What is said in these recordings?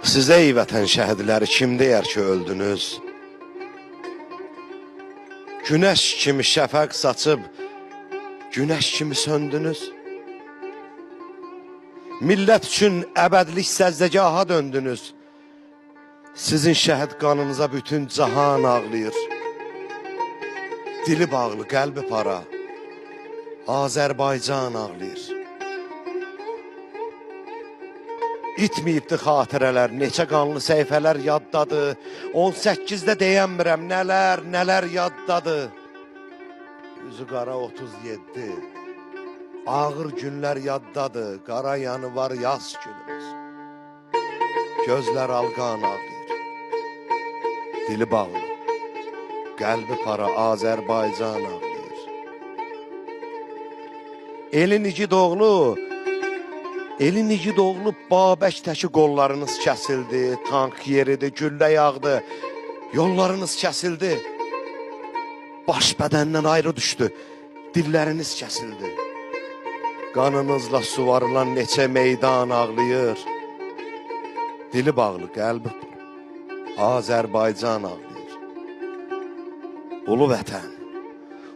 Sizə ey vətən şəhidləri kim deyər ki öldünüz? Günəş kimi şəfəq saçıb, günəş kimi söndünüz. Millət üçün əbədlik səcdəgaha döndünüz. Sizin şəhid qanınıza bütün cahan ağlayır. Dili bağlı, qəlbi para. Azərbaycan ağlayır. İtməyibdi xatirələr, neçə qanlı səhifələr yaddadır. 18-də deyənmirəm, nələr, nələr yaddadır. Üzü qara 37. Ağır günlər yaddadır, qara yanı var yaz günümüz. Gözlər alqan ağlayır. Dili bağlı, qəlbi para Azərbaycan ağlayır. Elin igid oğlu, elin igid oğlu Babək təki qollarınız kəsildi, tank yeridi, güllə yağdı, yollarınız kəsildi. Baş bədəndən ayrı düşdü, dilləriniz kəsildi. Qanınızla suvarılan neçə meydan ağlayır. Dili bağlı, qəlbi Azərbaycan ağlayır. Ulu vətən,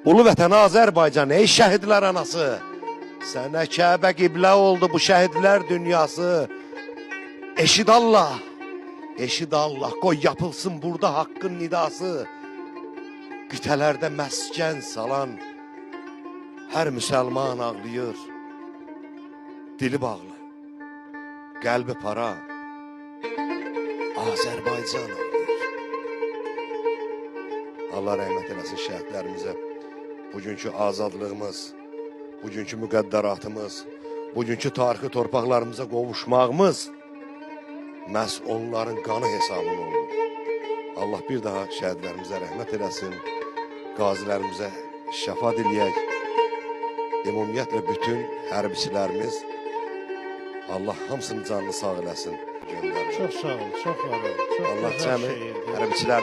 ulu vətən Azərbaycan, ey şəhidlər anası. Sənə Kəbə qiblə oldu bu şəhidlər dünyası. Eşid Allah, eşid Allah, qoy yapılsın burada haqqın nidası. Qitələrdə məskən salan hər müsəlman ağlayır. Dili bağlı, qəlbi para, Azərbaycan ağlayır. Allah rəhmət eləsin şəhidlərimizə. Bugünkü azadlığımız, bugünkü müqəddəratımız, bugünkü tarixi torpaqlarımıza qovuşmağımız məhz onların qanı hesabına oldu. Allah bir daha şəhidlərimizə rəhmət eləsin, qazilərimizə şəfa diləyək. Ümumiyyətlə bütün hərbiçilərimiz Allah hamısının canını sağ eləsin. Göndərir. Çox sağ ol, çox var ol. Çox Allah gözəl cəmi şeirdir. hərbiçilər